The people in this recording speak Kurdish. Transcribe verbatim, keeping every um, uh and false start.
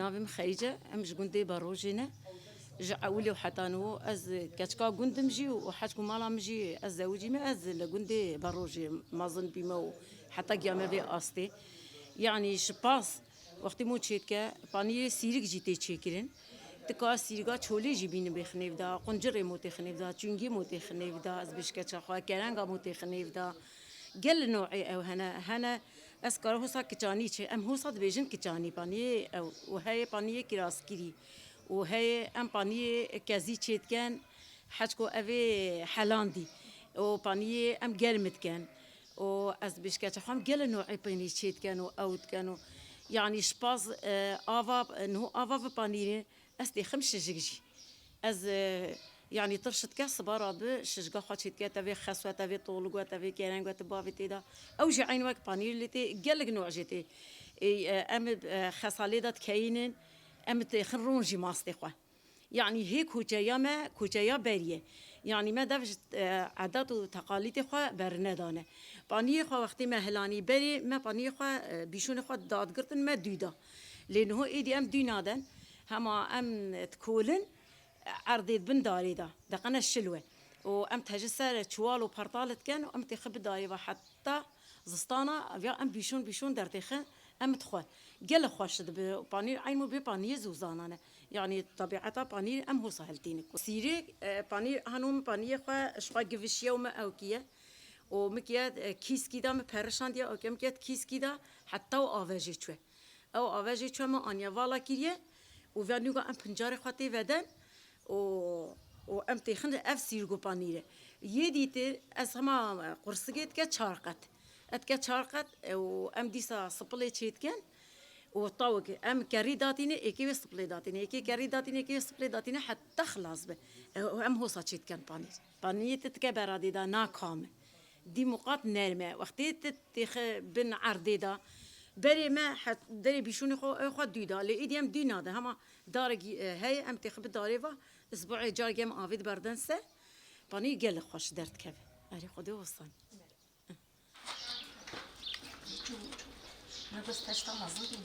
Navê min Xeyce, em ji gundê Berojê ne. Ji ewilê û heta niho ez keçika gund im jî û heçku mala min jî ez zewicî me, ez li gundê Berojê mezin bîme û heta giya me vê astê. Yanî ji pas wextî mo çêdike, paniyê sîrik jî tê çêkirin. Tika sîrika çolê jî bînin bê xinêv da, quncirê mo tê xinêv da, çûngî mo tê xinêv da, ez bêjim keça xwe, kerenga mo tê xinêv da. Gel no'ê ew hene, hene ez kara hosa kiçanî çê, em hosa dibêjin kiçanî paniyê ew û heye paniyê kiraskirî û heye em paniyê kezî çêdiken, heçko ev ê helandî û paniyê em germ diken û ez dibêjim keça xwe em gel no'ê panî çêdiken û ew diken û yanî ji pas, e, ava, niho ava bi panîrê ez têxim şijik jî. Ez, e, yanî tirş dike siba ra bi şijga xwe çêdike, tevê xes we, tevê tolig we, tevê kereng we, tu bavê tê de. Ew jî eyn wek panîr lê tê, gelek noc jê tê. Ê, e, em, e, xesa lê de dikeyînin, em têxin ron jî mastê xwe. Yanî hê koçeya me, koçeya berî ye. Yanî me dev ji, e, edat û teqalîtê xwe bernedane. Paniyê xwe wextê me hilanî berê, me paniyê xwe, e, bîşûnê xwe dadigirtin, me dû da. Lê niho êdî em dû naden, hema em dikolin, erdê di bin darê de, deqene şil we. Û em teji ser çiwal û pertal dikin û em têxi bi darê ve heta zistana, viya em bîşûn bîşûn dertêxin, em dixwe. Gelek xweş dibi. Panîr eyn û bê paniyê zûzanan e. Yanî tebîeta panîr em hosa hiltînin. Sîrê, e, panîr hano min paniyê xwe ji xwe givişiye û min ew kiye. Û min kiye, e, kîskî da min perişandiye, ew ke min kiye kîskî da heta û ave jê çûye. Ew ave jê çûye min aniye vala kiriye û vê nûga em pincarê xwe tê veden û, û em têxin ev sîrgo panîre. Yê dîtir ez hema qursigê dike çar qet. E dike çar qet, e, û em dîsa sipilê çêdikin û tawik em kerî datîne, êkê wê sipilê datîne, êkê kerî datîne, êkê wê sipilê datîne heta xilas be. E, û em hosa çêdikin panîr. Panîrê te dike beradê de nakame. Dî muqat nerm e. Wextê te têxe bin erdê de, berê me het-, derê bîşûnê xwe, ew xwe dû da. Lê êdî em dû nade. Hema darek, e, heye, em têxe bi darê ve, isbuê carekê em avê diberden ser. Panîr gelek xweş derdikeve. Erê Xwedê westan. Ne bes teşta mezin bî.